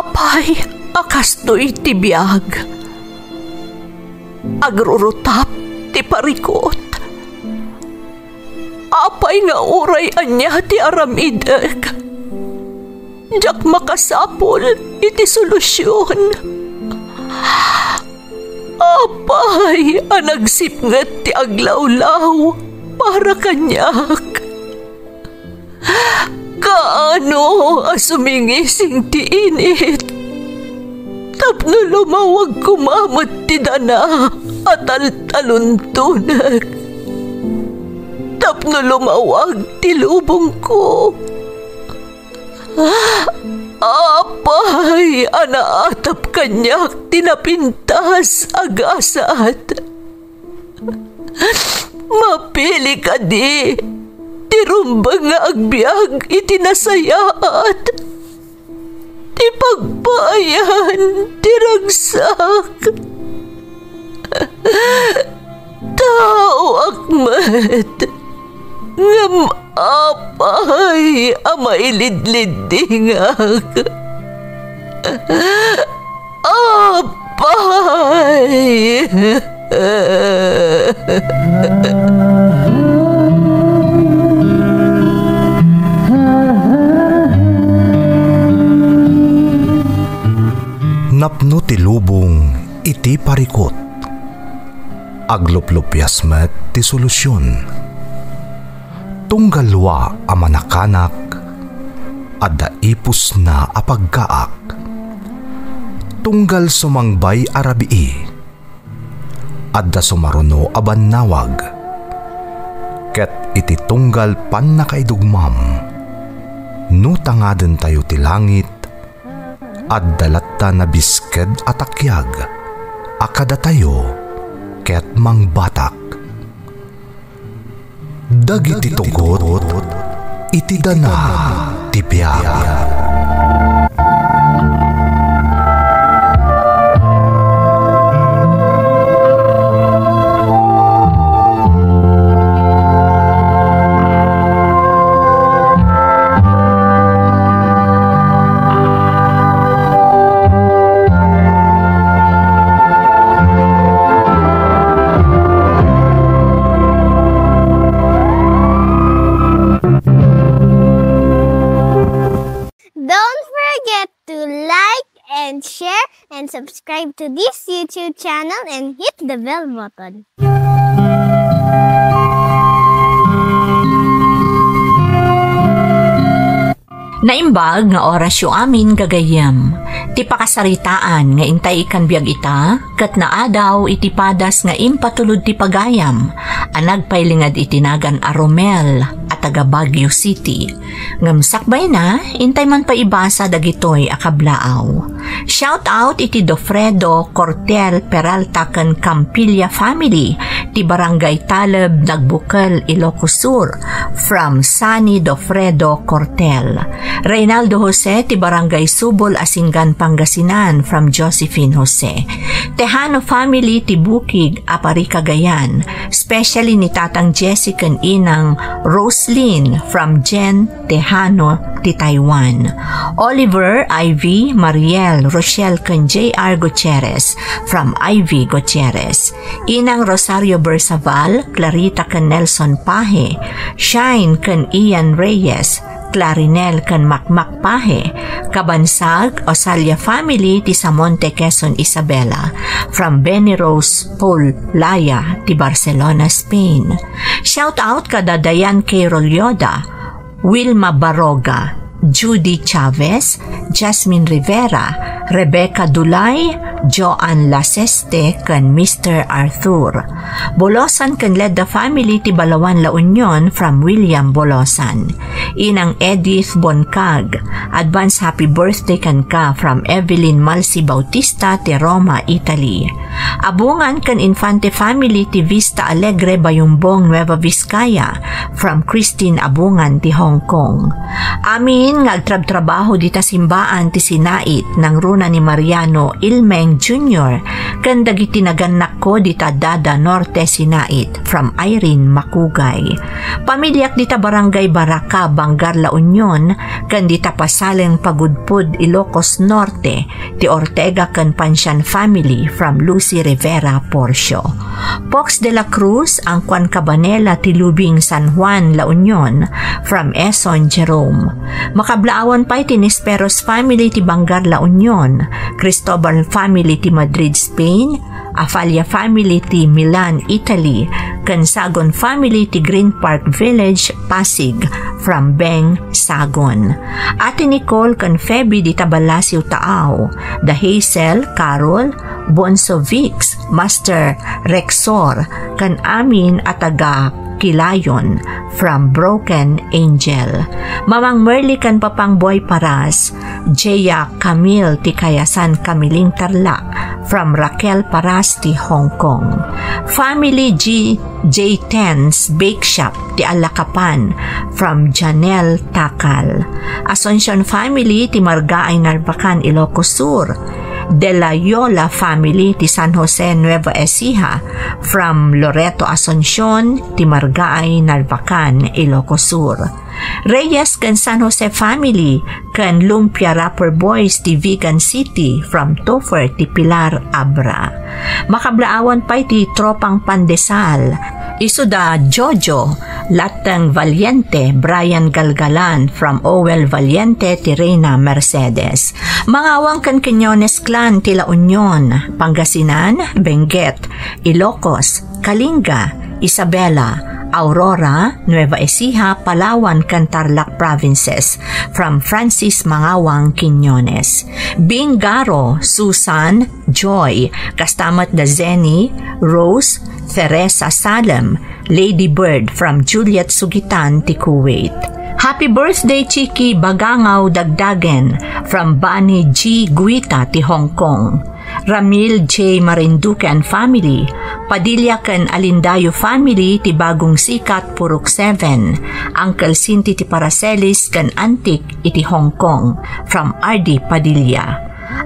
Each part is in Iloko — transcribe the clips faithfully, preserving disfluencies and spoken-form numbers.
Apay a kastoy ti biag? Agrurutap ti parikut. Apay nga uray ania ti aramidek, diak makasapul iti solusion. Apay a nagsipnget ti aglawlaw para kaniak? Kaano a sumingising ti init tapno lumawag koma met ti dana a taltaluntonek, tapno lumawag ti lubongko? Apay a naatap kaniak ti napintas a gasat? Mapili kadi ti rumbeng nga agbiag iti nasayaat, ti pagpaayan ti ragsak? Taoak met, ngem apay a mailidliddingak? Apay! Napno ti lubong iti parikut. Agluplupias met ti solusion. Tunggal wa a manakanak, adda ipusna a pagkaak. Tunggal sumangbay a rabii, adda sumaruno a bannawag. Ket iti tunggal pannakaidugmam, no tangadentayo ti langit, adda latta nabisked a takiag a kadatayo ket mangbatak. Dagiti tugot iti dana ti biag. Don't forget to like and share and subscribe to this YouTube channel and hit the bell button. Naimbag nga orasyo amin, gagayyem. Ti pakasaritaan nga intay ikkan biag ita, ket naadaw iti padas nga impatulod ti pagayam a nagpailinged iti nagan a Romel a taga Baguio City. Ngem sakbayna, intay man pay ibasa dagitoy a kablaaw. Shout out iti Dofredo, Cortel, Peralta ken Campilla family ti Barangay Taleb, Nagbukel, Ilocos Sur, from Sunny Dofredo Cortel. Reynaldo Jose ti Barangay Subol, Asingan, Pangasinan, from Josephine Jose. Tejano family ti Bukig, Aparri, Cagayan, especially ni Tatang Jesse ken Inang Roslyn from Jen Tejano ti Taiwan. Oliver, Ivy, Mariel, Rochelle ken J R Gutierrez from Ivy Gutierrez. Inang Rosario Bersaval, Clarita ken Nelson Pahe, Shine ken Ian Reyes, Clarinel ken Makmak Pahe, Kabansag, Osalia family ti Samonte, Quezon, Isabela, from Benny Rose Paul Laya ti Barcelona, Spain. Shout out kada Dayan K. Rolyoda, Wilma Baroga, Judy Chavez, Jasmine Rivera, Rebecca Dulay, Joan Laseste, ken Mister Arthur. Bolosan ken Ledda family ti Balawan, La Union, from William Bolosan. Inang Edith Boncag, advance happy birthday kenka from Evelyn Malsi Bautista ti Roma, Italy. Abungan ken Infante family ti Vista Alegre, Bayumbong, Nueva Vizcaya, from Christine Abungan ti Hong Kong. Amin nga agtrabtrabaho dita simbaan ti Sinait, nangruna ni Mariano Ilmeng Junior, ken dagiti nagannakko dita Dada Norte, Sinait, from Irene Makugay. Pamiliak dita Barangay Baraka, Bangar La Union, ken dita pasaleng pagudpod Ilocos Norte, ti Ortega ken Pancian family from Lucy Rivera Porcio. Pox de la Cruz, Angkuan Cabanela ti Lubing San Juan, La Union, from Eson Jerome. Makablaawan pay ti Nisperos family ti Bangar La Union, Cristobal family ti Madrid, Spain, Afalla family ti Milan, Italy, ken Sagon family ti Green Park Village, Pasig, from Beng, Sagon. Ate Nicole ken Feby dita Balasiw, Taao, da Hazel, Carol, Bonso Vix, Master Rexor, ken amin a taga Kilayon, from Broken Angel. Mamang Merly ken Papang Boy Paras, Jaya Camille ti Kayasan Camiling Tarlac, from Raquel Paras ti Hong Kong. Family G J Ten's Bake Shop ti Alakapan, from Janelle Takal. Asuncion family ti Margaay Narvacan, Ilocos Sur. De la Yola family ti San Jose, Nueva Ecija, from Loreto Asuncion ti Margaay Narvacan, Ilocos Sur. Reyes ken San Jose family ken Lumpia Rapper Boys ti Vigan City from Topher ti Pilar Abra. Makablaawan pay ti Tropang Pandesal, isuda Jojo, Lateng Valiente, Brian Galgalan from Owel Valiente ti Reina Mercedes. Mangawang ken Quiñones clan ti La Union, Pangasinan, Benguet, Ilocos, Kalinga, Isabela, Aurora, Nueva Ecija, Palawan, ken Tarlac provinces, from Francis Mangawang Quiñones. Bing Garo, Susan, Joy, kasta met da Zenny, Rose, Teresa Salem, Lady Bird from Juliet Sugitan ti Kuwait. Happy birthday, Chiki Bagangaw Dagdagen from Bani G Guita ti Hong Kong. Ramil J Marinduque and family, Padilla ken Alindayo family ti Bagong Sikat, Purok seven, Uncle Sinti ti Paracelis ken Antik iti Hong Kong, from R D Padilla.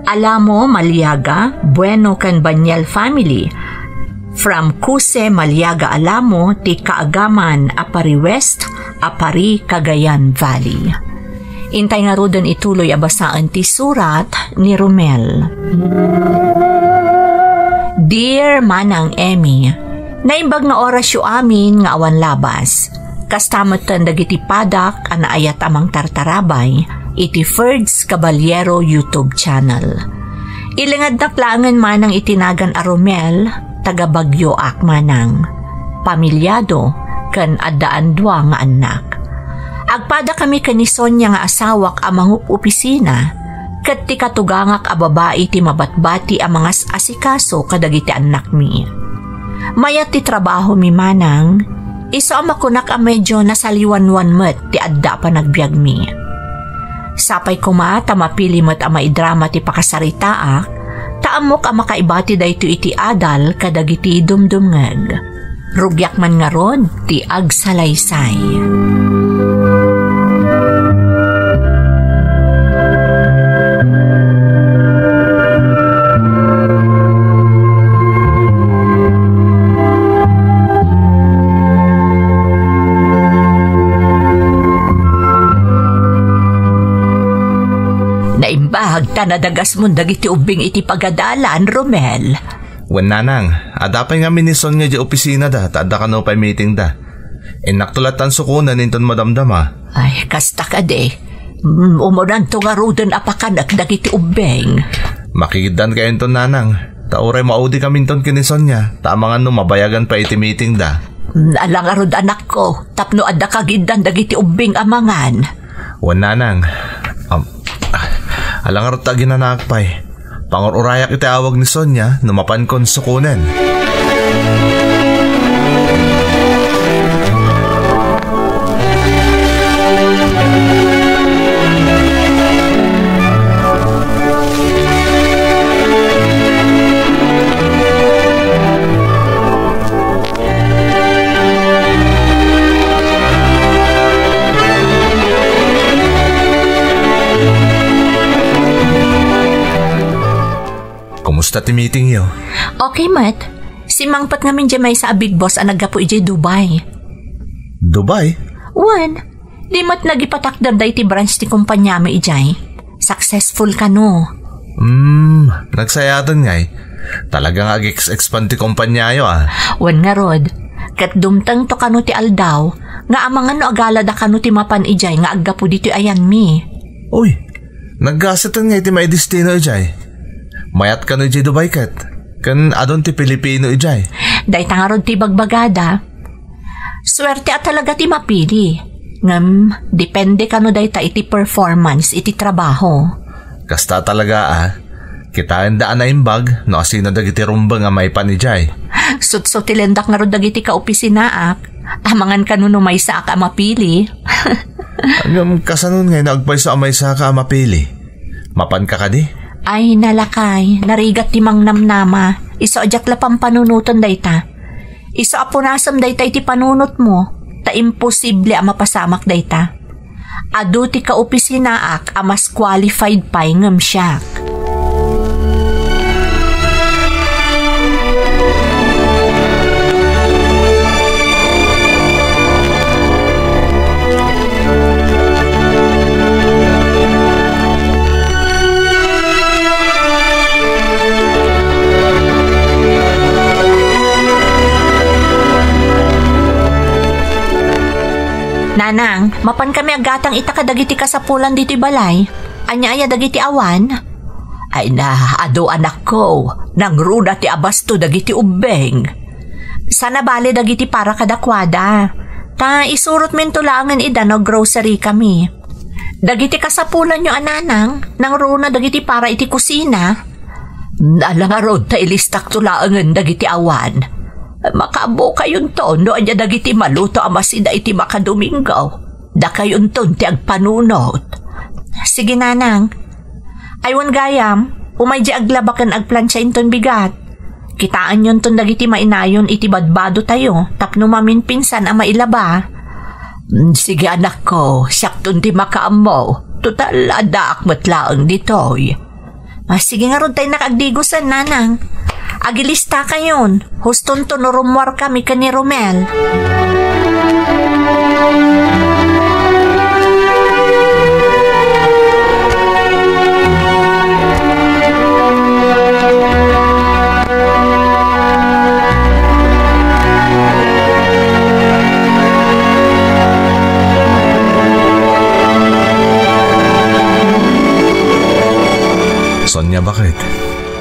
Alamo Maliaga, Bueno ken Baniel family, from Kuse Maliaga Alamo ti Kaagaman a Pari West, a Pari, Cagayan Valley. Intay ngaruden ituloy a basaen ti surat ni Romel. Dear Manang Emmy, naimbag nga orasyo amin nga awan labas. Kasta metten dagiti padak a naayat a mangtartarabay iti Ferds Caballero YouTube channel. Ilingednak laengen manang iti nagan a Romel, taga Baguioak manang. Pamilyado, ken addaan dua nga annak. Agpadakami ken ni Sonia nga asawak a mangup-opisina, ket ti katugangak a babai ti mabatbati a mangas-asikaso kadagiti annakmi. Mayat ti trabahomi manang, isu a makunak a medio nasaliwanwan met ti adda a panagbiagmi. Sapay koma ta mapili met a maidrama ti pakasaritaak, ta ammok a makaibati daytoy iti adal kadagiti dumdumngeg. Rugiak man ngarud ti agsalaysay. Naimbag ta nadagasmon dagiti ubbing iti pagadalan, Romel. Wen, nanang, adda pay ngamin ni Sonia idiay opisinada, ta adda kano pay meetingda. Innakto lattan sukonen inton madamdama. Ay, kasta kadi. Mm, umunanto ngaruden a pakanek dagiti ubbing. Makigiddan kayo inton, nanang. Ta uray maudikaminton ken ni Sonia, ta amangan no mabayagan pay iti meetingda. Mm, ala ngarud, anakko, tapno adda kagiddan dagiti ubbing amangan. Wen, nanang. Am, ala ngarud ta aginanaak pay. Pangur-urayak iti awag ni Sonia no mapankon sukonen. Kumusta ti meetingyo? Okay met. Simmangpet ngamin diay maysa a Bigg Boss a naggapu idiay Dubai. Dubai? Wen, Di met nagipatakder daytoy branch ti kompaniami idiay. Successful kano. Hmm, nagsayaten ngay. Talaga nga ag-ex-expand ti kompaniayo, ah. Wen ngarud, ket dumtengto kano ti aldaw nga amangan no agalada kano ti mapan idiay nga aggapu ditoy ayanmi. Uy, naggaseten ngay ti maidestino idiay. Mayat kano idiay Dubai ket, ken adun ti Pilipino idiay. Dayta ngarud ti bagbagada. Suerte a talaga ti mapili. Ngem, depende kano dayta iti performance iti trabaho. Kasta talaga, ah. Kitaenda a naimbag no asino dagiti rumbeng a maipan idiay. Sutsutilendak ngarud dagiti kaopisinaak. Amangan kano no maysaak a mapili. Ngem, kasanon ngay no agpayso a maysaka a mapili? Mapanka kadi? Ay, nalakay, narigat ti mangnamnama. Isu a diak la pampanunoten dayta. Isu a punasem dayta iti panunotmo, ta imposible a mapasamak dayta. Adu ti kaopisinaak a mas qualified pay ngem siak. Nanang, mapan kami aggatang ita kadagiti kasapulan ditoy balay. Ania aya dagiti awan? Ay na, adu, anakko, nangruna ti abasto dagiti ubbing. Sana bale dagiti para kadakuada. Ta isurotminto laengen ida no grocery kami. Dagiti kasapulanyo a nanang, nangruna dagiti para iti kusina. Ala ngarud ta ilistakto laengen dagiti awan. Makaammo kayonto no ania dagiti maluto a masida iti makadomingo. Dakayonton ti agpanunot. Sige, nanang. Ay wen gayam, umay di aglaba ken agplancha inton bigat. Kitaanyonton dagiti mainayon iti badbadotayo tapno maminpinsan a mailaba. Mm, sige, anakko, siakton ti makaammo. Total, addaak met laeng ditoy. Ah, sige ngarud, ta innak agdigusen, nanang. Agilista kayon. Hustonto no rummuar kami ken ni Romel. Sonia, baket?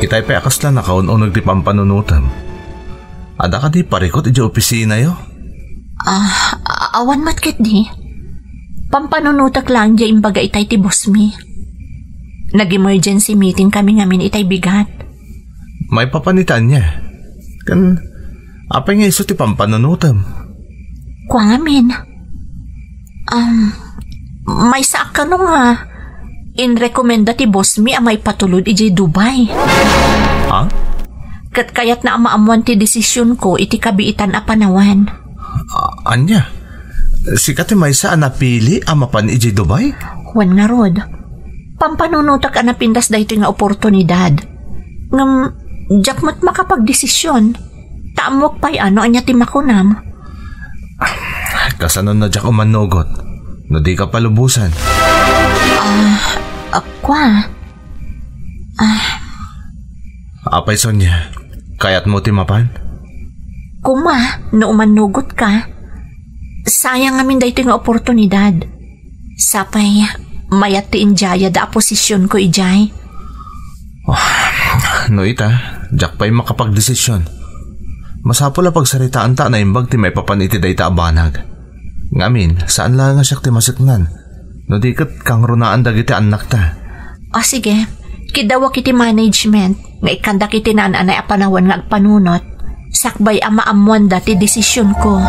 Itay pay a kasla nakaun-uneg ti pampanunotem. Adda kadi parikut idiay opisinayo? Ah, a-, awan met ketdi. Pampanunotek laeng diay imbaga itay ti boss mi. Nag-emergency meeting kami ngamin itay bigat. Maipapan ita ania? Ken apay nga isu ti pampanunotem? Kua ngamin. Um, maysaak kano nga inrekomenda ti boss mi a maipatulod idiay Dubai. Ha? Ket kayatna a maammoan ti desisionko iti kabiitan a panawen. A-, ania? Sika ti maysa a napili a mapan idiay Dubai? Wen ngarud. Pampanunotek a napintas daytoy nga oportunidad. Ngem, diak met makapagdesision. Ta ammok pay a no ania ti makunam. Kasano no diak umannugot? No di ka palubosan? Ah, ah, kua. Ah. Apay, Sonia, kayatmo ti mapan? Koma, no umannugot ka. Sayang ngamin daytoy nga oportunidad. Sapay, mayat ti indiayada a posisionko idiay. Ah, no ita, diak pay makapagdesision. Masapul a pagsaritaanta a naimbag ti maipapan iti dayta a banag. Ngamin, saan laeng a siak ti maseknan. No di ket kangrunaan dagiti annakta. O sige, kiddawak iti management nga ikkandak iti naan-anay a panawen nga agpanunot. Sakbay a maammoanda ti desisionko.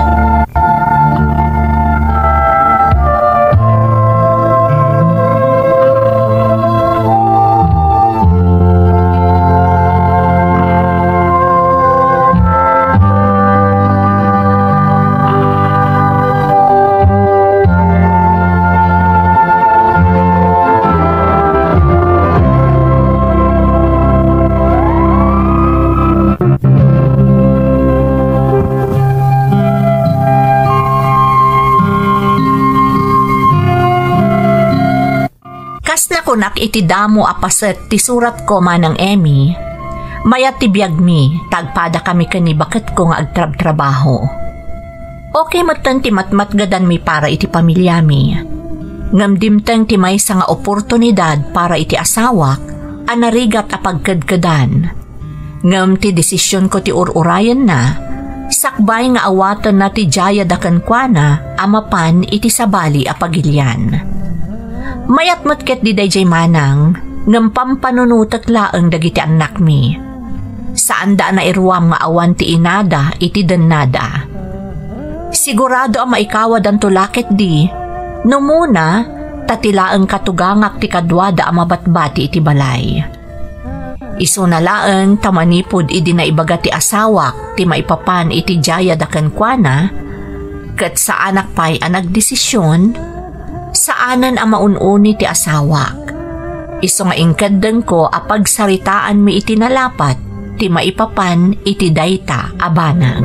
Nak iti damo a paset ti suratko, Manang Emmy. Mayat ti biagmi, ta agpadakami ken ni baketko nga agtrabtrabaho. Okay metten ti matmatgedanmi para iti pamiliami. Ngem dimteng ti maysa nga oportunidad para iti asawak a narigat a pagkedkedan. Ngem ti desisionko ti ur-urayenna, sakbay nga awatenna ti diayada kenkuana a mapan iti sabali a pagilian. Mayat met ketdi daydiay, Manang, ngem pampanunotek laeng dagiti annakmi. Saanda a nairuam nga awan ti inada iti dennada. Sigurado a maikawadanto la ketdi, no umuna, ta ti laeng katugangak ti kaduada a mabatbati iti balay. Isuna laeng ta manipud idi naibaga ti asawak ti maipapan iti diayada kenkuana, ket saanak pay a nagdesision, saanen a maun-uni ti asawak. Isu nga inkeddengko a pagsaritaanmi iti nalapat ti maipapan iti dayta a banag.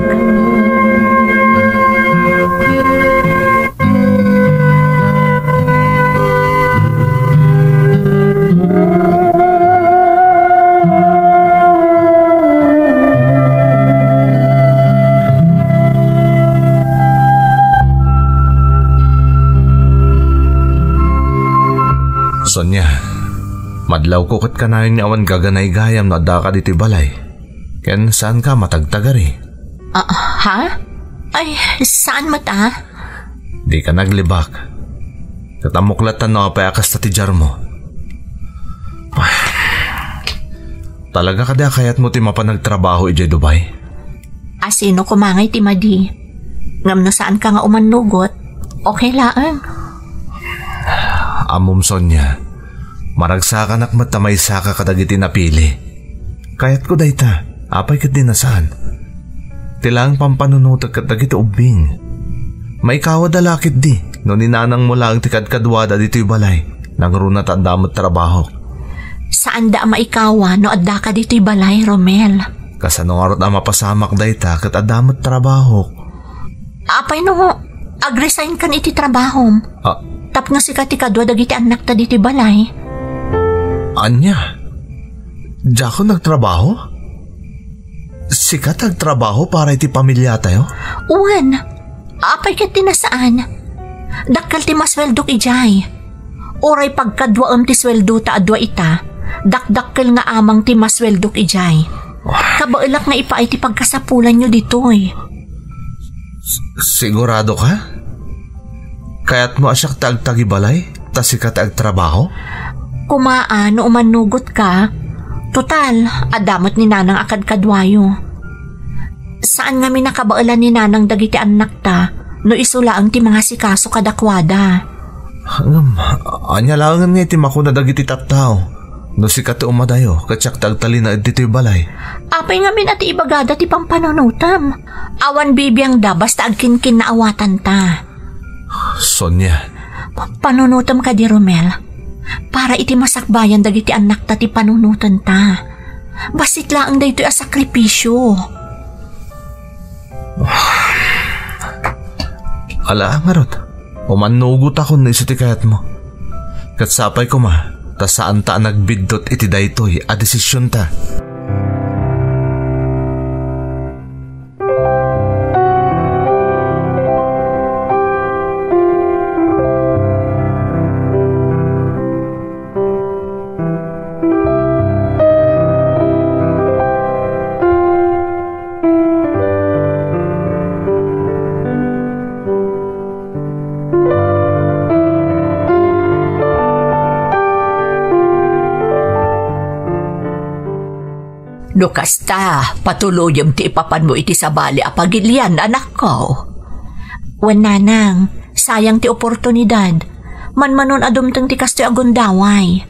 Sonia, madlawko ket kanayon nga awan gaganaygayam no addaka ditoy balay. Ken saanka matagtagari. Ah, ha? Ay, saan met a? Dika naglibak. Ket ammok latta no apay a kasta ti diarmo. Talaga kadi a kayatmo ti mapan agtrabaho idiay Dubai? A sino koma ngay ti madi? Ngem no saanka nga umannugot, okay laeng. Ammom, Sonia, maragsakanak met ta maysaka kadagiti napili. Kayatko dayta, apay ketdi a saan? Ti laeng pampanunotek ket dagiti ubbing. Maikawada la ketdi no ni nanangmo laeng ti kadkaduada ditoy balay, nangruna ta adda met trabahok. Saanda a maikawa no addaka ditoy balay, Romel. Kasano ngarud a mapasamak dayta ket adda met trabahok? Apay no agresign kan iti trabahom? Ah. Tapno sika ti kadua dagiti annakta ditoy balay. Ania? Diakon agtrabaho? Sika ti agtrabaho para iti pamiliatayo? Wen, apay ketdi a saan? Dakkel ti masueldok idiay. Uray pagkaduaem ti sueldota a dua ita, dakdakkel nga amang ti masueldok idiay. Kabaelak nga ipaay ti pagkasapulanyo ditoy. S-, sigurado ka? Kayatmo a siak ti agtagibalay, ta sika ti agtrabaho? Kumaa no umannugot ka. Total, adda met ni Nanang a kadkaduayo. Saan ngamin a kabaelan ni Nanang dagiti annakta no isu laeng ti mangasikaso kadakuada. Ngem, ania laengen nga iti makuna dagiti tattao? No sika ti umadayo, ket siak ti agtalinaed ditoy balay. Apay ngamin a ti ibagada ti pampanunotem? Awan bibiangda basta agkinkinnaawatanta. Sonia. Pa-, panunotem kadi, Romel. Para iti masakbayan dagiti annakta ti panunotenta. Bassit laeng daytoy a sakripisio. Ala, ngarud, umannugotakon no isu ti kayatmo. Ket sapay koma, ta saanta a nagbiddut iti daytoy a desisionta. No kasta, patuloyem ti ipapanmo iti sabali a pagilian, anakko. Wen, Nanang, sayang ti oportunidad. Manmanon a dumteng ti kastoy a gundaway.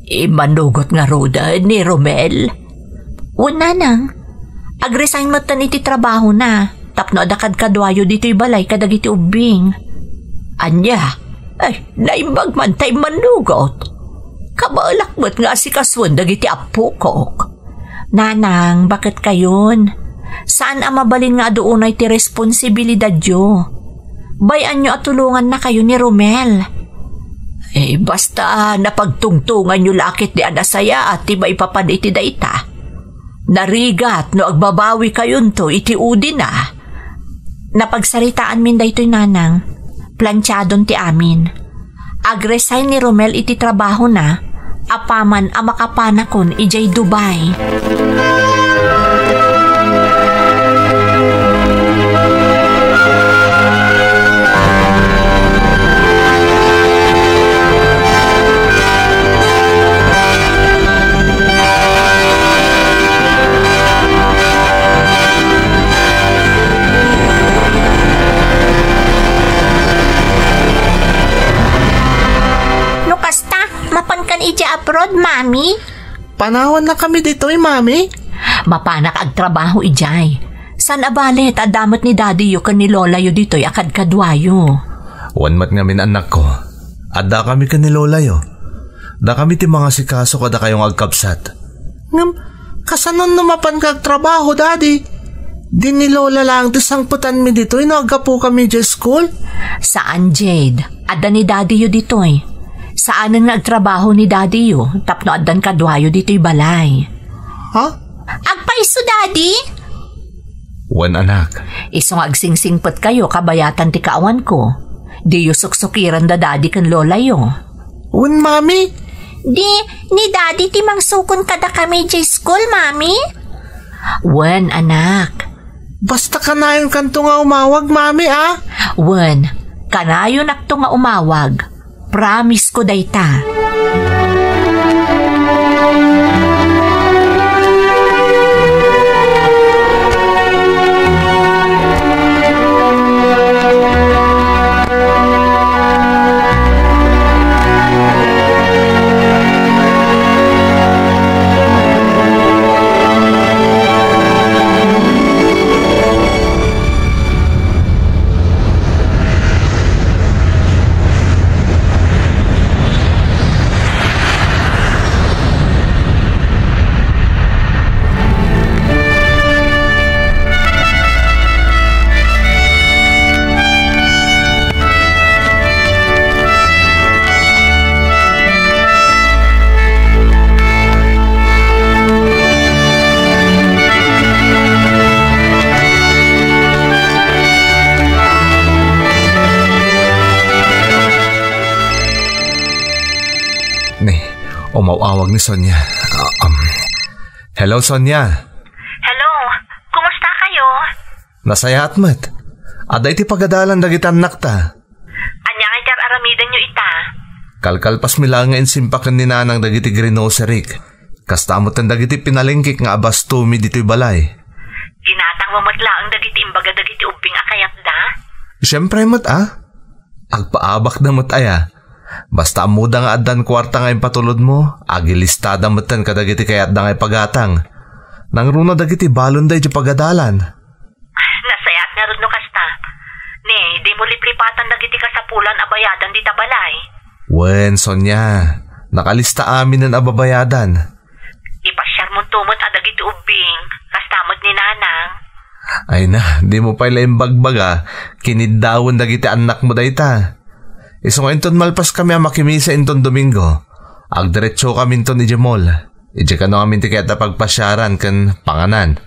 Immanugot ngaruden ni Romel? Wen, Nanang. Agresign metten iti trabahona tapno adda kadkaduayo ditoy balay kadagiti ubbing. Ania? Ay, naimbag man ta immanugot. Kabaelak met nga asikasuen dagiti appokok. Nanang, baket kayon. Saan a mabalin nga adu unay ti responsibilidadyo. Bay-anyo a tulongannakayo ni Romel. Eh, basta napagtungtunganyo la ket di a nasayaat ti maipapan iti dayta. Narigat no agbabawikayonto iti udina. Napagsaritaanmin daytoy, Nanang. Plantiadon ti amin. Ag-resign ni Romel iti trabahona, apaman a makapanakon idiay Dubai. No kasta, mapankan idiay abroad, Mami? Panawannakami ditoy, Mami. Mapanak agtrabaho idiay. Saan a bale ta adda met ni Daddyyo ken ni Lolayo ditoy a kadkaduayo. Wen met ngamin, annakko. Addakami ken ni Lolayo. Dakami ti mangasikaso kadakayo nga agkabsat. Ngem, kasano no mapanka agtrabaho, Daddy? Di ni Lola laeng ti sangpetanmi ditoy no aggapukami idiay school? Saan, Jade. Adda ni Daddyyo ditoy. Saanen nga agtrabaho ni Daddyyo tapno addan kaduayo ditoy balay. Ha? Agpayso, Daddy? Wen, anak. Isu nga agsingsingpetkayo kabayatan ti kaawanko. Diyo suksukiran da Daddy ken Lolayo. Wen, Mami. Di, ni Daddy ti mangsukon kadakami idiay school, Mami? Wen, anak. Basta kanayonkanto nga umawag, Mami, a? Wen, kanayonakto nga umawag. Promise ko dayta. Ni, umaw-awag ni Sonia. Ah, um, hello, Sonia. Hello, kumusta kayo? Nasayaat met. Adda iti pagadalan dagiti annakta. Ania nga iti ar-aramidenyo ita? Kalkalpasmi laeng nga insimpaken ni Nanang dagiti grinoserik. Kasta metten dagiti pinalengkek nga abastomi ditoy balay. Ginatangmo met laeng dagiti imbaga dagiti ubbing a kayatda? Siempre met, a. Agpaabakda met aya. Basta ammoda nga addan kuarta nga impatulodmo, agilistada metten kadagiti kayatda nga ipagatang. Nangruna dagiti balonda iti pagadalan. Nasayaat ngarud no kasta. Ni, dimo liplipatan dagiti kasapulan a bayadan dita balay. Wen, Sonia. Nakalista aminen a babayadan. Ipasiarmonto met a dagiti ubbing, kasta met ni Nanang. Ay na, dimo pay la imbagbaga, kiniddawen dagiti annakmo dayta. Isu nga inton malpaskami a makimisa inton Domingo, agdiretsokaminton idiay mall. Idiay kano ngamin ti kayat a pagpasiaran ken panganan.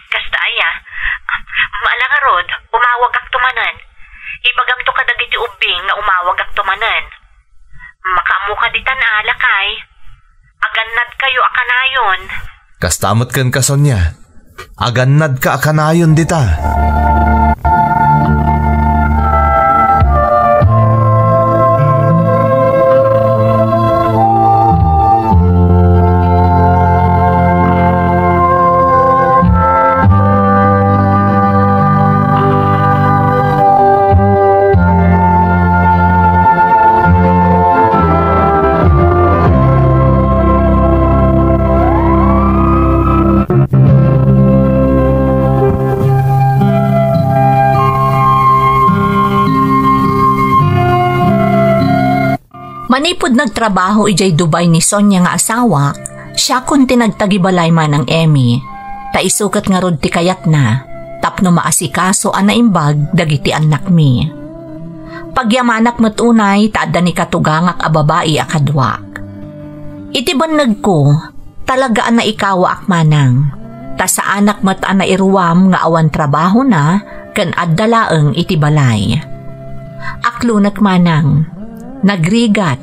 Kasta aya, ala ngarud, umawagakto manen. Ibagamto kadagiti ubbing nga umawagakto manen. Makaammoka ditan a, lakay. Agannadkayo a kanayon. Kasta met kenka, Sonia. Agannadka a kanayon dita. Manipud nagtrabaho idiay Dubai ni Sonia nga asawak, siakon ti nagtagibalay manang Emmy, ta isu ket ngarud ti kayatna tapno maasikaso a naimbag dagiti annakmi. Pagyamanak met unay ta adda ni katugangak a babai a kaduak. Iti bannegko, talaga a naikawaak manang, ta saanak met a nairuam nga awan trabahona ken adda laeng iti balay. Aklonek manang, nagrigat,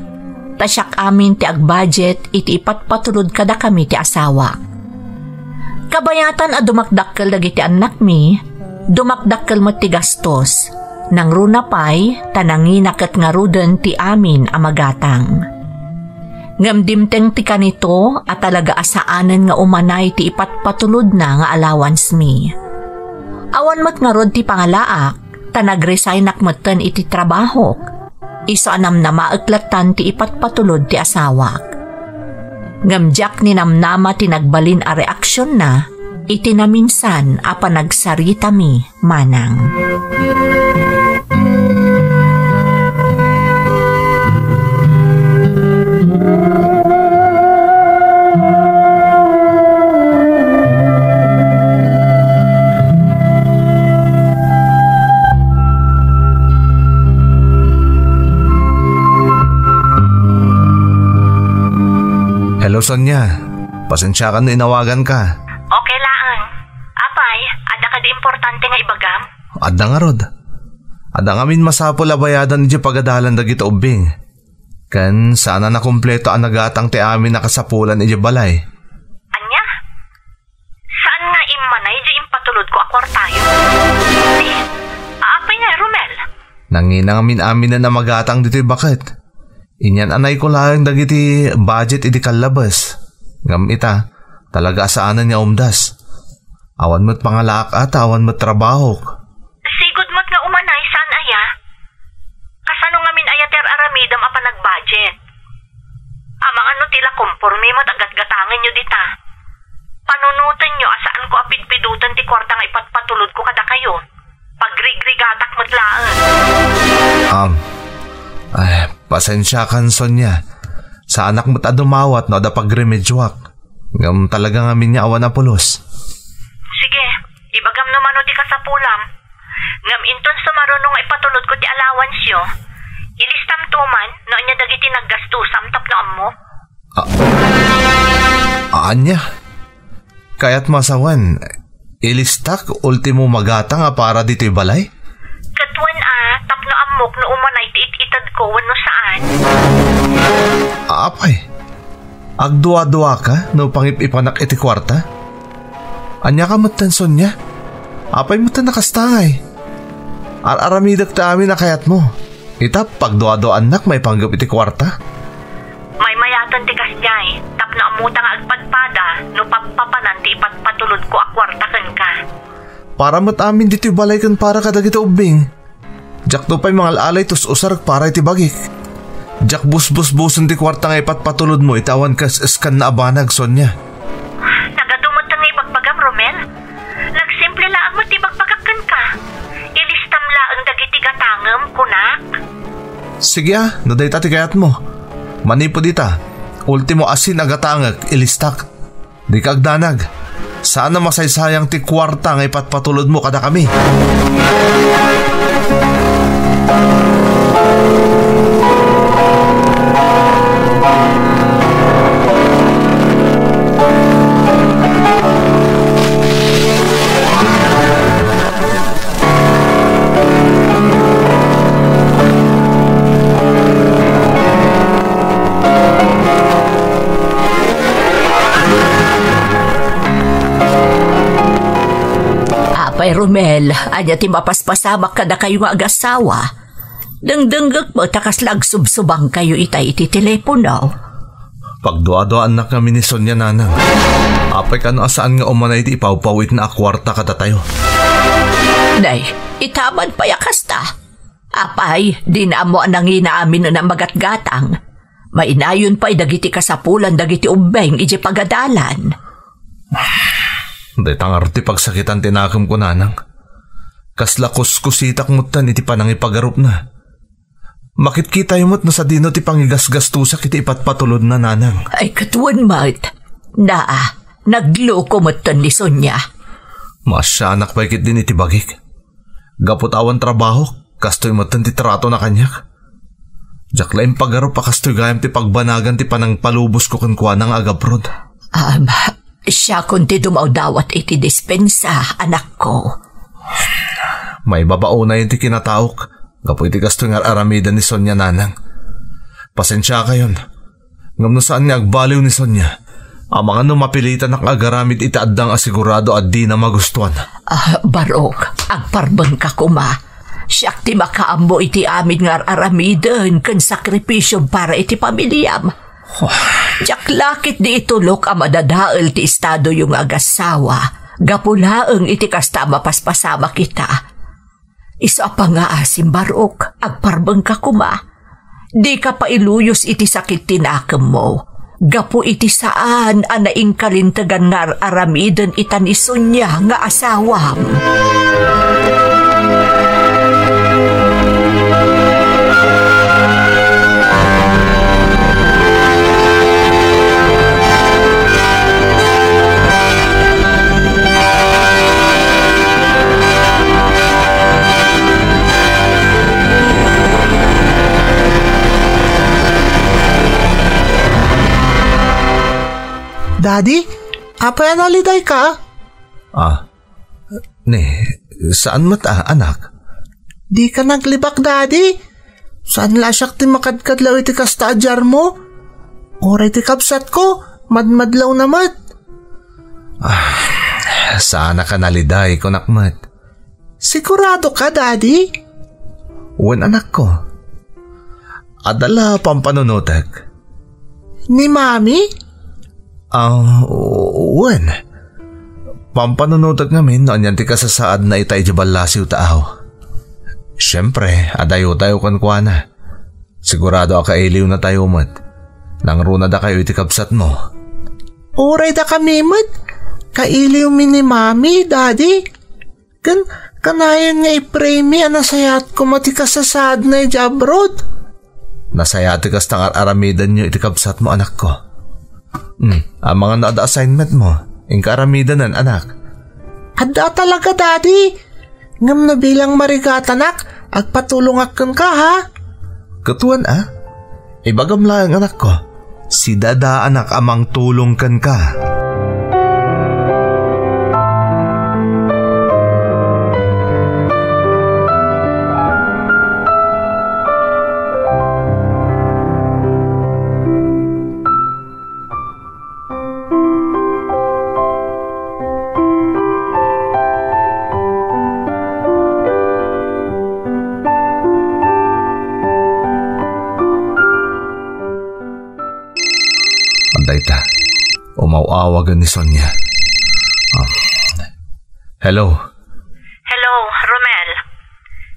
ta siak amin ti agbudget iti ipatpatulod kadakami ti asawak. Kabayatan a dumakdakkel dagiti annakmi, dumakdakkel met ti gastos, nangruna pay ta nangina ket ngaruden ti amin a magatang. Ngem dimteng ti kanito a talaga a saanen nga umanay ti ipatpatulodna nga allowance-mi. Awan met ngarud ti pangalaak, ta nagresignak metten iti trabahok. Isu a namnamaek lattan ti ipatpatulod ti asawak. Ngem diak ninamnama ti nagbalin a reaksionna iti naminsan a panagsaritami manang. Hello, Sonia. Pasensiakan no inawaganka. Okay laeng. Apay, adda kadi importante nga ibagam? Adda ngarud. Adda ngamin masapul a bayadan idiay pagadalan dagiti ubbing. Ken saan a nakumpleto a nagatang ti amin a kasapulan idiay balay. Ania? Saan nga immanay diay impatulodko a kuartayo? Di, apay nga, Romel? Nangina ngamin-aminen a magatang ditoy baket. Inyan-anayko laeng dagiti budget idi kallabes. Ngem ita, talaga a saanen nga umdas. Awan met pangalaak a ta awan met trabahok. Sigud met nga umanay saan aya? Kasano ngamin aya ti ar-aramidem a panag-budget? Amangan no ti la komporme met a gatgatangenyo dita. Panunotenyo a saanko a pidpidoten ti kuarta nga ipatpatulodko kadakayo. Pagrigrigatak met laeng. Am, ay, pasensiakan, Sonia. Saanak met a dumawat no adda pagremedioak. Ngem talaga ngamin nga awan a pulos. Sige, ibagam no mano ti kasapulam. Ngem inton sumaruno nga ipatulodko ti allowance-yo, ilistamto man no ania dagiti naggastusam tapno ammo. A-, ania? Kayatmo a sawen, ilistak ultimo magatang a para ditoy balay? Ket wen a, tapno ammok no umanay ti it-itedko wenno saan. Apay, agdua-duaka no pangip-ipanak iti kuarta? Ania ka metten, Sonia? Apay metten a kasta ngay? Ar-aramidek ti amin a kayatmo. Ita, pagdua-duaannak maipanggep iti kuarta. Maymayaten ti kasdiay, tapno ammota nga agpadpada no pappapanan ti ipatpatulodko a kuarta kenka. Para met amin ditoy balay ken para kadagiti ubbing. Diakto pay mangal-alay tus usarek para iti bagik. Diak busbusbusen ti kuarta nga ipatpatulodmo iti awan kas-, kaskanna a banag, Sonia. Nagadu met nga ibagbagam, Romel. Nagsimple laeng met ti ibagbagak kenka. Ilistam laeng dagiti gatangem, kunak. Sige a, no dayta ti kayatmo. Manipud ita, ultimo asin a gatangek, ilistak. Dika agdanag. Saan a masaysayang ti kuarta nga ipatpatulodmo kadakami. Apay Romel, ania ti mapaspasamak kadakayo nga agasawa? Dengdenggek met a kasla agsubsubangkayo itay iti telepono. Pagduaduaannak ngamin ni Sonia, nanang. Apay kano a saan nga umanay ti ipawpawitna a kuarta kadatayo? Nay, itaman pay a kasta. Apay, dina ammo a nangina amin a magatgatang. Mainayon pay dagiti kasapulan dagiti ubbeng iti pagadalan. Dayta ngarud ti pagsakitan ti nakemko, nanang. Kasla kuskusitak metten iti panangipagarupna. Makitkitayo met no sadino ti pangigasgastosak iti ipatpatulodna, nanang. Ay, ket wen met. Naa, nagloko metten ni Sonia. Maasianak pay ketdin iti bagik. Gapu ta awan trabahok, Kastoy metten ti tratona kaniak. Diak la impagarup a kastoy gayam ti pagbanagan ti panangpalubosko kenkuana nga agabrod. Am, siakon ti dumawdawat iti dispensa, anakko. Maibabaonayen ti kinataok gapu iti kastoy nga ar-aramiden ni Sonia, nanang. Pasensiakayon. Ngem no saan nga agbaliw ni Sonia, amangan no mapilitanak nga agaramid iti addang a sigurado a dina magustuan. Ah, Barok, agparbengka koma. Siak ti makaammo iti amin nga ar-aramiden ken sakripisio para iti pamiliam. Diak la ketdi itulok a madadael ti estadoyo nga agasawa, gapu laeng iti kasta a mapaspasamak ita. Isu a pangngaasim, Barok, agparbengka koma. Dika pailuyos iti sakit ti nakemmo, gapu iti saan a naingkalintegan nga ar-aramiden ita ni Sonia nga asawam. Daddy, apay a nalidayka? Ah, ne, saan met a, anak? Dika naglibak, Daddy. Saan la siak ti makadkadlaw iti kasta a diarmo? Uray ti kabsatko, madmadlawna met. Ah, saan a ka naliday, kunak met. Siguradoka, Daddy? Wen, anakko. Adda la pampanunotek? Ni Mami? Ah, wen. Pampanunotek ngamin no anian ti kasasaadna ita idiay ballasiw ta aw. Siempre, adayotayo kenkuana. Sigurado a kailiwnatayo met. Nangrunadakayo iti kabsatmo. Uray dakami met, kailiwmi ni Mami, Daddy. Ken kanayon nga i-pray-mi a nasayaat koma ti kasasaadna idiay abroad. Nasayaat ti kasta nga ar-aramidenyo iti kabsatmo, anakko. Hmm, amangan no adda assignmentmo, inka aramidenen, anak. Adda talaga, Daddy. Ngem no bilang marigatanak, agpatulongak kenka, ha? Ket wen a? Ibagam laeng, anakko. Sidadaanak a mangtulong kenka. Adda ita. Umaw-awagen ni Sonia. Ah. Hello. Hello, Romel.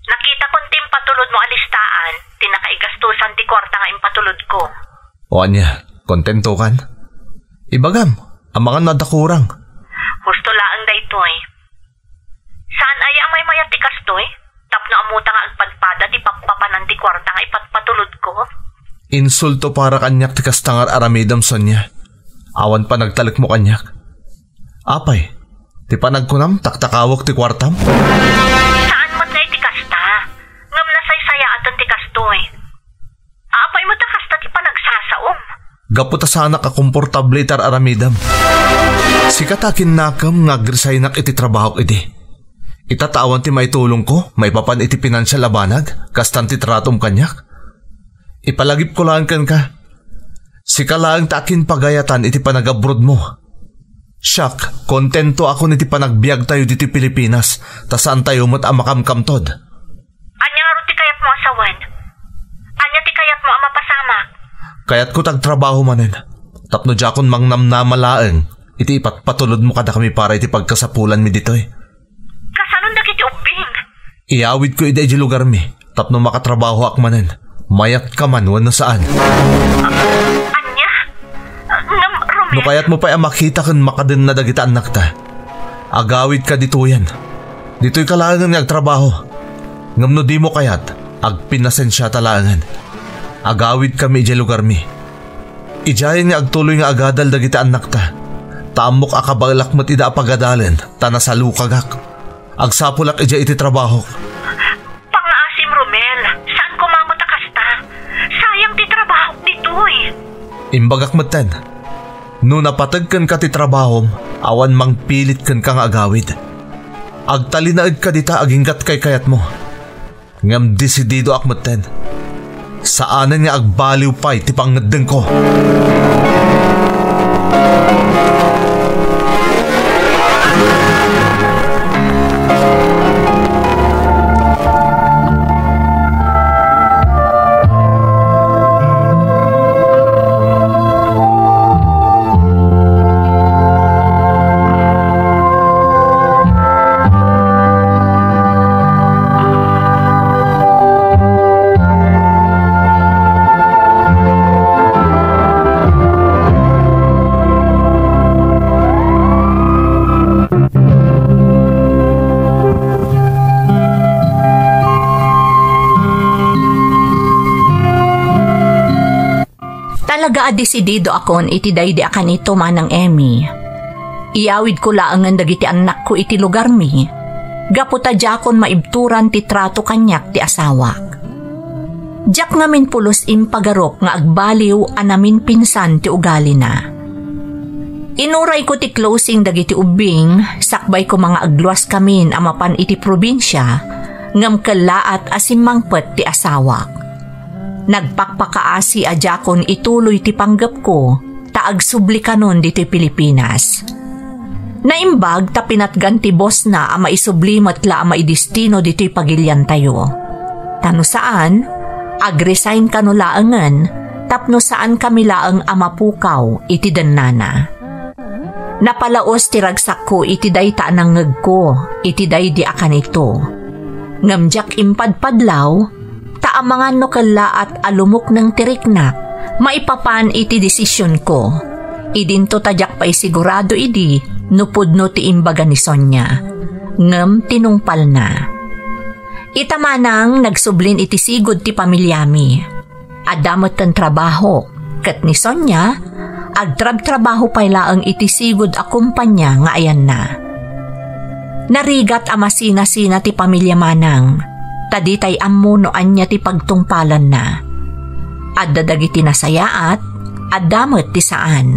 Nakitakon ti impatulodmo a listaan, ti nakaigastosan ti kuarta nga impatulodko. O ania, kontentokan? Ibagam, amangan no adda kurang. Husto laeng daytoy. Saan aya a maymayat ti kastoy? Tapno ammota nga agpadpada ti pappapanan ti kuarta nga ipatpatulodko? Insulto para kaniak ti kasta nga ar-aramidem, Sonia. Awan panagtalekmo kaniak. Apay, ti panagkunam, taktakawek ti kuartam? Saan met nga iti kasta, ngem nasaysayaaten ti kastoy. Apay met a kasta ti panagsasaom? Gapu ta saanak a komportable iti ar-aramidem. Sika ta kinnakem nga agresignak iti trabahok idi. Ita ta awan ti maitulongko maipapan iti pinansial a banag, kastan ti tratom kaniak. Ipalagipko laeng kenka. Sika laeng ta akinpagayatan iti panagabrodmo. Siak, kontento akon iti panagbiagtayo ditoy Pilipinas, ta saantayo met a makamkamtod. Ania ngarud ti kayatmo a sawen? Ania ti kayatmo a mapasamak? Kayatko ti agtrabaho manen, tapno diakon mangnamnama laeng iti ipatpatulodmo kadakami para iti pagkasapulanmi ditoy. Kasanon dagiti ubbing? Iyawidko ida idiay lugarmi tapno makatrabahoak manen. Mayatka man wenno saan. Ania? Ngem, Romel. No kayatmo pay a makita ken makadenna dagiti annakta, agawidka ditoyen. Ditoyka laengen nga agtrabaho. Ngem no dimo kayat, agpinasensiata laengen. Agawidkami idiay lugarmi. Idiayen nga agtuloy nga agadal dagiti annakta. Ta ammok a kabaelak met ida a pagadalen, ta nasalukagak. Agsapulak idiay iti trabahok. Pangngaasim, Imbagak metten, no napategkenka ti trabahom, awan mangpilit kenka nga agawid. Agtalinaedka dita aginggat kaykayatmo. Ngem desididoak metten. Saanen nga agbaliw pay ti pangngeddengko. Talaga a desididoakon iti daydi a kanito, Manang Emmy. Iyawidko laengen dagiti annakko iti lugarmi, gapu ta diakon maibturan ti trato kaniak ti asawak. Diak ngamin pulos impagarup nga agbaliw a naminpinsan ti ugalina. Inurayko ti closing dagiti ubbing, sakbay koma nga agluaskamin a mapan iti probinsia, ngem kellaat a simmangpet ti asawak. Nagpakpakaasi a diakon ituloy ti panggepko ta agsubli kanon ditoy Pilipinas. Naimbag ta pinatgan ti bosna a maisubli met la a maidestino ditoy pagiliantayo. Ta no saan, agresign kano laengen tapno saankami laeng a mapukaw iti dennana. Napalaos ti ragsakko iti dayta a nangngegko iti daydi a kanito. Ngem diak impadpadlaw, ta amangan no kellaat a lumukneng ti riknak maipapan iti desisionko. Idinto ta diak pay sigurado idi no pudno ti imbaga ni Sonia. Ngem tinungpalna. Ita manang nagsublin iti sigud ti pamiliami. Adda metten trabaho, ket ni Sonia, agtrabtrabaho pay laeng iti sigud a kompania nga ayanna. Narigat a masinasina ti pamilia manang, ta ditay ammo no ania ti pagtungpalanna. Adda dagiti nasayaat, adda met ti saan.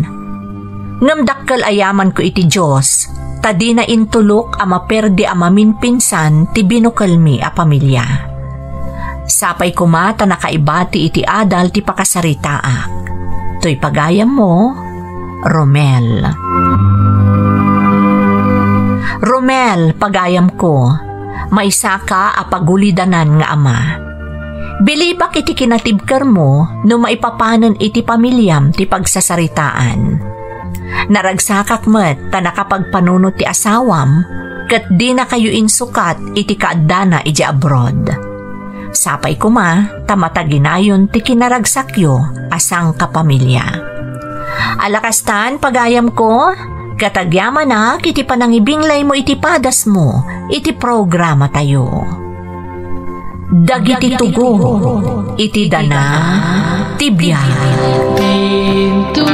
Ngem dakkel a yamanko iti Dios, ta dina intulok a maperdi a maminpinsan ti binukelmi a pamilia. Sapay koma ta nakaibati iti adal ti pakasaritaak. Toy pagayammo, Romel. Romel, pagayamko, maysaka a pagulidanan nga ama. Bilibak iti kinatibkermo no maipapanen iti pamiliam ti pagsasaritaan. Naragsakak met ta nakapagpanunot ti asawam, ket dinakayo insukat iti kaaddana idiay abroad. Sapay koma ta mataginayon ti kinaragsakyo a sangkapamilia. Ala kastan, pagayamko, ket agyamanak iti panangibinglaymo iti padasmo iti programatayo. Dagiti tugo iti dana ti biag. Dintun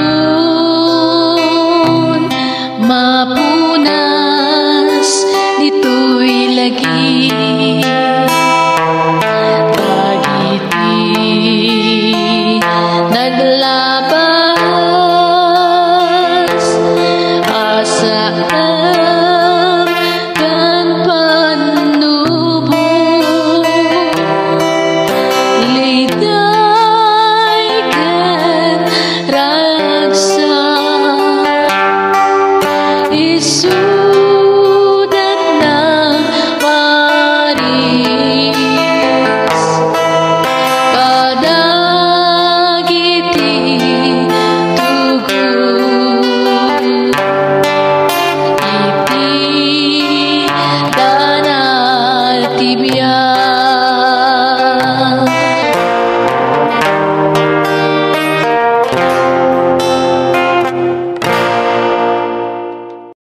mapunas ditoy lagi.